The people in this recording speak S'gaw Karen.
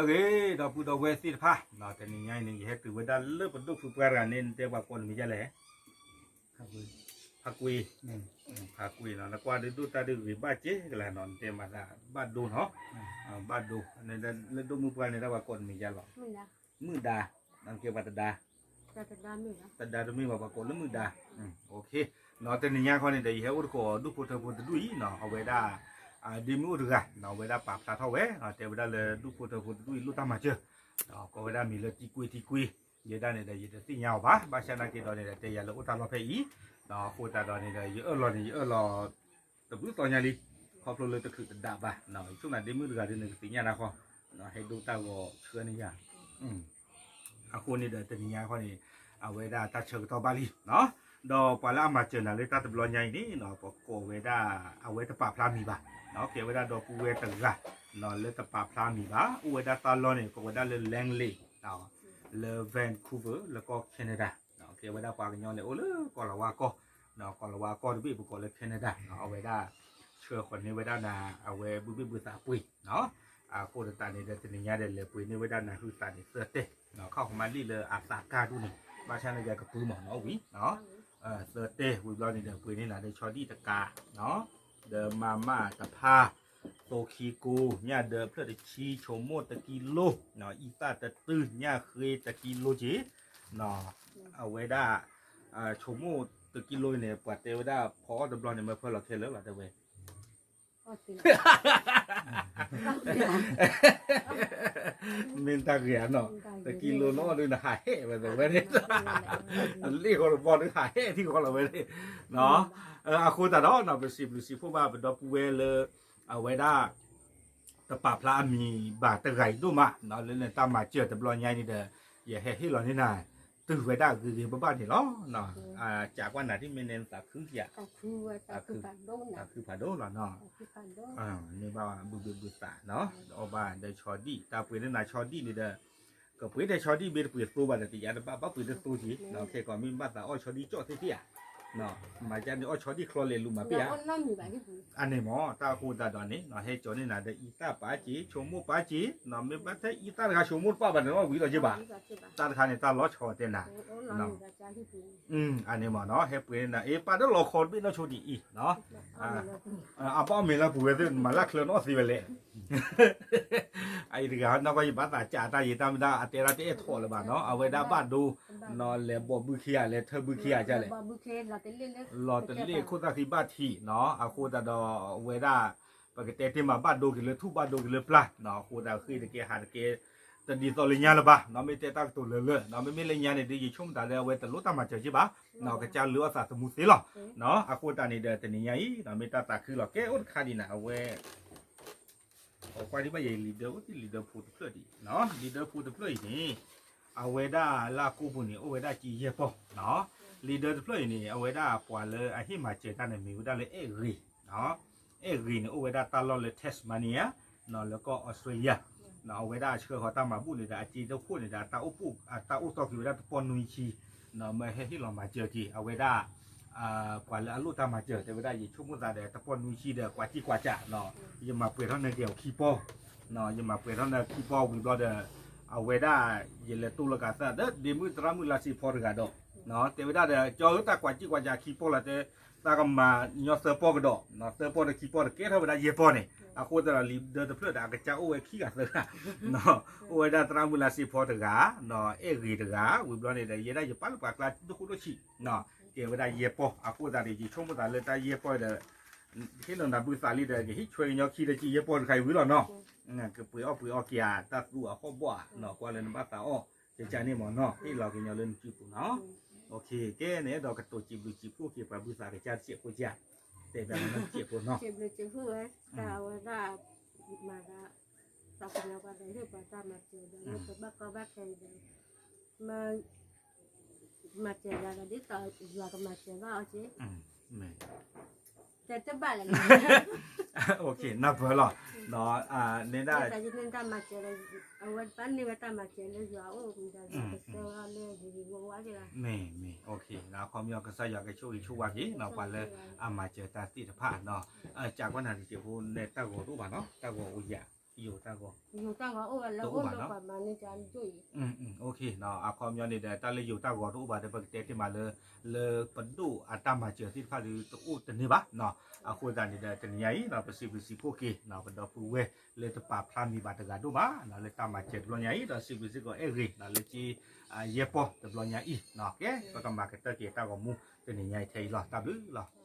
ဂ့ၤ ဒီပုၢ်ဒီဝဲၢ်သ့ၣ်တဖၣ်, တနံၤညါအံၤန့ၣ် ယဟဲတုၤဝဲဒၣ်လၢပဒိၣ်ဖုပှၢ်တဂၤန့ၣ် နတဲပှၤကိးနမံၤဒ်လဲၣ်, ဖါကွ့, ဖါကွ့, နကွၢ်ဒုးဒိၣ်တၢ်ဒုးဂ့ၤဘၣ်က့ကလၢနီၤ နတဲမၤသးဘၣ်ဒိနီၤ, ဘၣ်ဒိ, လၢဒိၣ်မုၢ်ပှၢ်န့ၣ် တၢ်ပှၤကိးနမံၤဒ်လဲၣ်, မုၢ်ဒါ, နကဲပှၤတဒါ တဒါတမ့ၢ်ဘၣ် ပှၤကိးလၢမုၢ်ဒါ, နီၤ တနံၤညါခီန့ၣ်ဒီး ယဟဲအိၣ်သကိးဒူၣ်ဖိထၢဖိတဒူၣ်အံၤနီၤ အဝဲဒၣ် ဒ့မုၣ်အိၣ်တဂၤနီၤ အဝဲဒၣ်ပာ်ဖျါထီၣ်ဝဲ, တဲဝဲဒၣ်လၢဒူၣ်ဖိထၢဖိတဒူၣ်အံၤလိၣ်တၢ်မၤစၢၤ, ကိးဝဲဒၣ်မံၤလၢတံကွ့ထံကွ့, ယဲဒၣ်န့ၣ်ဒီး ယတသ့ၣ်ညါအီၤဘၣ်, ဘၣ်ဆၣ်နာ်က့ဒီးန့ၣ်ဒီး တဲယၤလၢအိၣ်တၢ်လီၢ်ဖဲအံၤ, အဃိသတးဒီးန့ၣ်ဒီး ယအၢၣ်လီၤန့ၣ် ယအၢၣ်လီၤ တဘျုးသီညါလံ, ခီဖျိလၢတချုးတဒးဘၣ်, ယဆိကမိၣ်ဒ့မုၣ်တဂၤဒ်န့ၣ် ကသ့ၣ်ညါနၤဃီ, ဟဲဒိတၢ်ဂီၤဆှၢန့ၢ်ယၤ, အဃိန့ၣ်ဒီးတနံၤညါခီန့ၣ် အဝဲဒၣ်တၢ်ဆၢကတီၢ်ဘၣ်လံ, ဒီးပှၤလၢအမၤစၢၤနၤလၢတၢ်တဘျီညါအံၤန့ၣ် ပကိးဝဲဒၣ် အဝဲတပာ်ဖျါမံၤဘၣ်, ကဲဝဲဒၣ်ဒီပုၢ်ဝဲၢ်တဂၤ လၢတပာ်ဖျါမံၤဘၣ်, အိၣ်ဝဲဒၣ်တၢ်လီၢ်န့ၣ် ကိးဝဲဒၣ်လၢ Langley လၢ Vancouver လၢကီၢ် Canada, ကဲဝဲဒၣ်ပှၤကညီလဲၤအိၣ်လၢကီၢ်လၤဝါကီၢ်, ကီၢ်လၤဝါကီၢ်တဘ့ၣ်ပကိးလၢ Canada, အဝဲဒၣ်ဆှၢဃီၤန့ၢ်ဝဲဒၣ်နၤ အဝဲဘုဘ့ၣ်ဘုသးပှ့ၤ, အဃိသတးန့ၣ်ဒီး တနံၤညါဒီး လဲၤပှ့ၤန့ၢ်ဝဲဒၣ်နၤဟုသးန့ၣ်သၢတဲာ်, ခီၣ်ဃီမးလံၣ်လၢအသးကါဒူၣ်န့ၣ် ဘၣ်ဆၣ်န့ၣ်ကကပၢမးနီၤဝံၤ သၢတဲာ်ဝံၤဘျီန့ၣ်ဒီး ပှ့ၤန့ၢ်နၤဒီးဆီဒံၣ်တကး, ဒီးမၤမၣ်တဖၣ်, သိခံကိ, ညၣ်ဒၢဖျၢၣ်တဆံ, ဆိမိၣ်တကံလိ, အံသၣ်တတုၤ, ညၣ်ဃ့တကံလိက့ၤ, အဝဲဒၣ် ဆိမိၣ်တကံလိန့ၣ် ပှၤတဲဝဲဒၣ်ဖီအီၣ်တဘျီန့ၣ် မၢဖၢလီၤခဲလၢာ်လီၤတဲဝဲ မ့ၢ်တၢ်ဂ့ၤဧါနီၤ, တကံလိလီၤဒုးနဟးဟဲဝဲသဝဲန့ၣ်, အလ့ၣ်ဃီတဘီဒုးဟးဟဲထံဃီလီၤဝဲန့ၣ်, အဃိသတးဒီး ပစံးဘျုးစံးဖှိၣ်ဘၣ်ပဒီပုၢ်ဝဲၢ်လၢ အဝဲဒၣ် တပာ်ဖျါအမံၤဘၣ်တဂၤအံၤဒိၣ်မး, လၢနတၢ်မၤစၢၤတဘျီညါအံၤန့ၣ်ဒီး ယဟဲဟ့ၣ်လီၤန့ၢ်နၤ တုၤဝဲဒၣ်ဂ့ၤဂ့ၤဘၣ်ဘၣ်န့ၣ်လီၤ. ကးကွၢ်နၤဒ်မ့ၢ်န့ၣ်သးခုကယၤ, သးခုဖးဒိၣ်လီၤနီၤ, မ့ၢ်ဘၣ်ဘုဘ့ၣ်ဘုသးနီၤ, ဒီးအီၣ်ဘၣ်ဒီးဆီဒံၣ်, တၢ်ပှ့ၤန့ၢ်နၤဆီဒံၣ်န့ၣ်ဒီး ကပှ့ၤထဲဆီဒံၣ်မ့ၢ်တပှ့ၤသိဘၣ်ဒီး တယၤတဘၣ်ဘၣ်ပှ့ၤတသိက့ၤ, ခဲကိးမ့ၢ်ဘၣ်သးအီၣ်ဆီဒံၣ်ကၠီၣ်သ့သ့ဧါ, မၤကၢ်န့ၣ်အီၣ်ဆီဒံၣ်ချီလဲၤလူၤမးပ့ၢ်ဧါ, အန့ၣ်မ့ၢ်တၢ်အဃိသတးဒီးန့ၣ် ဟဲကၠီန့ၢ်နၤဒီးအံသၣ်ပာ်က့ၤ, ဆိမိၣ်ပာ်က့ၤ, မ့ၢ်ဘၣ်ထဲအံသၣ်တဂၤဆိမိၣ်တပာ်ဘၣ်န့ၣ် ဝံၤလီၤက့ၤဘၣ်, တၢ်တခါန့ၣ် တၢ်လီၤဆီတဲနၤ အန့ၣ်မ့ၢ်နီၤ ဟဲပှ့ၤန့ၢ်နၤ အ့ ပာ်ဒၢလီၤခီတဘ့ၣ်နီၢ်ဆိဒံၣ်အံၤ, အဘၣ်အီၣ်မ့ၤလၢပူၤဝဲသ့ၣ် မၤလၢချၢနီၣ်သ့ဝဲလဲၣ်, အအံၤတဂၤနီၢ်ကီၢ်ယဘၣ်သးကးတၢ်ယံၤတၢ်မ့ၢ်ဒၣ် အတဲဒၣ်တအဲၣ်ထီၣ်လၢၤဘၣ်နီၤ အဝဲဒၣ်ဘၣ်ဒိ, လဲၤဘီၣ်ဘုခံဂၤ လဲၤထၢဘုခံဂၤဒ်လဲၣ်, လီၤတလ့ၣ်ခိၣ်သၣ်ဃံဘၣ်ထံးနီၤ အဃိသတးဒီးအဝဲဒၣ် ပကတဲတ့ၢ်မးဘၣ်ဒိက့ၤလၢထူၣ်ဘၣ်ဒိက့ၤလၢပျၢ်, အဃိသတးဃ့ၢ်တကဲဟးတကဲ တဒ်သိးလၢညါလၢၤဘၣ်, မ့ၢ်တဲတၢ်ကတိၤလၢလၢ, မ့မ့ၢ်လၢညါန့ၣ်ဒီး ယဆိကမိၣ်သးလၢအဝဲတလိၣ်တၢ်မၤစၢၤက့ၤဘၣ်, ကစၢ်လၢအီၣ်သးသမူသ့လီၤ, အဃိသတးန့ၣ်ဒီး တနံၤညါအံၤ မ့ၢ်တၢ်သးခုလီၤ ကဲအိၣ်တခါဒံးနၤ အဝဲ ကွၢ်ဒံးဘၣ်ယဲ leader အိၣ်တ့ၢ် leader ဖိတဖျၢၣ်ဒံး, leader ဖိတဖျၢၣ်အံၤန့ၣ် အဝဲဒၣ်လၢအကိးပူၤန့ၣ် အိၣ်ဝဲဒၣ်က့ယဲၢ်ပီၢ်, leader တဖျၢၣ်အံၤန့ၣ် အဝဲဒၣ်ပှၤလၢအဟ့ၣ်မၤစၢၤတၢ်န့ၣ် မ့ၢ်ဝဲဒၣ်လၢအဲၣ်ဂ့ၤ, အဲၣ်ဂ့ၤန့ၣ် အိၣ်ဝဲဒၣ်တၢ်လီၢ်လၢ Tasmania လၢကီၢ် Australia, အဝဲဒၣ်အဆှၢဃီၤတၢ်မၤဘူၣ်န့ၣ်ဒီး အစ့တခိၣ်န့ၣ်ဒီး အတၢ်အိၣ်ဖှိၣ် အတၢ်အိၣ်တီၢ်က့ၤဝဲဒၣ်တပီၢ်နွံဆံ, မ့ၢ်ဟဲဟ့ၣ်လီၤမၤစၢၤက့ၤ အဝဲဒၣ် ပှၤလၢအလိၣ်တၢ်မၤစၢၤ တဲဝဲဒၣ် ယဆိကမိၣ်သးဒီး တပီၢ်နွံဆံဒီး ကွၢ်စံၣ်ကွၢ်စး, ယမၤပှဲၤထီၣ်န့ၢ်က့ၤအီၤခံပီၢ်, ယမၤပှဲၤထီၣ်န့ၢ်ခံပီၢ်ဝံၤဘျီဒီး အဝဲဒၣ် ယလဲၤတိၢ်လီၤကးသးဒီး ဒ့မုၣ်သရၣ်မုၣ်လါစ့ဖီတဂၤဒီး တဲဝဲဒၣ်ဒီး ကၠီဧၢ တၢ်ကွၢ်စံၣ်ကွၢ်စးခံပီၢ်လီၤတဲ, တၢ်ကမၤညီသၢပီၢ်ကဒီး, သၢပီၢ်ဒီးခံပီၢ်ဒီးကဲထီၣ်ဝဲဒၣ်ယဲၢ်ပီၢ်န့ၣ်, အဃိသတးဒီး leader တဖျၢၣ်ဒီး အကစၢ်အိၣ်ဝဲခံဂၤသၢဂၤ အိၣ်ဝဲဒၣ်သရၣ်မုၣ်လါစ့ဖီတဂၤ, အဲၣ်ဂ့ၤတဂၤ, ဝံၤဘျီန့ၣ်ဒီး ယဲဒၣ်ယပာ်လၢပှၤကျါဒိၣ်ခိၣ်ဒိၣ်ဆံး, ကဲဝဲဒၣ်ယဲၢ်ပီၢ်, အဃိသတးဒီး ယဆိကမိၣ်သးလၢတၢ်ယဲၢ်ပီၢ်ဒီး ဟ့ၣ်လီၤနၤဘုသးလံဒီး ကဟ့ၣ်ဆွဲကညီခံဒီးက့ယဲၢ်ပီၢ်တခါအံၤဝံၤလီၤနီၤ, ကပှ့ၤအီၣ်ပှ့ၤအီက့ၤဧါ တၢ်သူအဟီၣ်ဘီၣ်ဧါ, ကွၢ်လၢနဘၣ်သးအီၣ်, ကကန့ၣ်မ့ၢ်နီၤ ဟ့ၣ်လီၤကညီလၢနစုပူၤနီၤ, ကဲန့ၣ်ဒီးကတိၤစံးဘျုးစံးဖှိၣ်က့ၤပှၤဘုသးကစၢ်တစဲးဖိကၢ်, တဲဘၣ်နစဲးဖိနီၤ, စံးဘျုးစံးဖှိၣ်ဝဲ, တၢ်ဝဲဒၣ် မၤသး ပှၤကညီပှၤဒီးဟ့ၣ်ပှၤတၢ်မၤစၢၤဒီး လၢပဘၣ်ကီဘၣ်ခဲအံၤဒီး မၤစၢၤယၤဒီး ဒ်သိးယွၤကမၤစၢၤဘၣ်အီၤက့, တဲတဘၣ်လဲၣ်, နၢ်ပၢၢ်လီၤ, ဒ်သိးယန့ၢ်တၢ်မၤစၢၤဒီး အဝဲဘၣ်န့ၢ်ဝဲတၢ်မၤစၢၤလၢယွၤအအိၣ်ဒီး ယကဆှၢဝဲလၢဂ့ၤဂ့ၤဝါဝါက့ၤလီၤ, အခီပညီကစၢ်ယွၤကဆိၣ်ဂ့ၤဆိၣ်ဝါက့ၤ ပှၤလၢအမၤစၢၤတၢ်သ့ၣ်တဖၣ်နီၤ, ကကွၢ်နၤတစဲးဖိန့ၣ် တၢ်ဂီၤတအိၣ်ဘၣ်နီၤ တၢ်ဂီၤအိၣ်ယၤ ယိၤတၢ်ဂီၤ တအိၣ်ဘၣ်နီၤ. အခီပညီန့ၣ်ဒီး တၢ်လၢယိၤတၢ်ဂီၤတအိၣ်ဘၣ်ဒီး ပကတဲတ့ၢ်မးလၢ လၢပဒိၣ်အတၢ်မၤစၢၤသ့ၣ်တဖၣ်ဒီး တအိၣ်တန့ၢ်ဘၣ်နီၤ. အဃိသတးန့ၣ်ဒီး တနံၤညါအံၤနီၤ ပစံးဘျုးစံးဖှိၣ်က့ၤနီၤ ပဒီပုၢ်ဝဲၢ်လၢတပာ်ဖျါမံၤဘၣ်တဂၤဒိၣ်မးနီၤ လၢတၢ်မၤစၢၤတဘျီညါအံၤ ဒီးစံးဘျုးစ့ၢ်ကီးအဲၣ်ဂ့ၤနီၤ လၢက့ ယဲၢ်ပီၢ်တဘျီညါအံၤနီၤ ကဲ ပကမၤကတၢၢ်က့ၤတၢ်ဂီၤမူတနံၤညါအံၤထဲအံၤလီၤ. တၢ်ဘျုးလီၤ.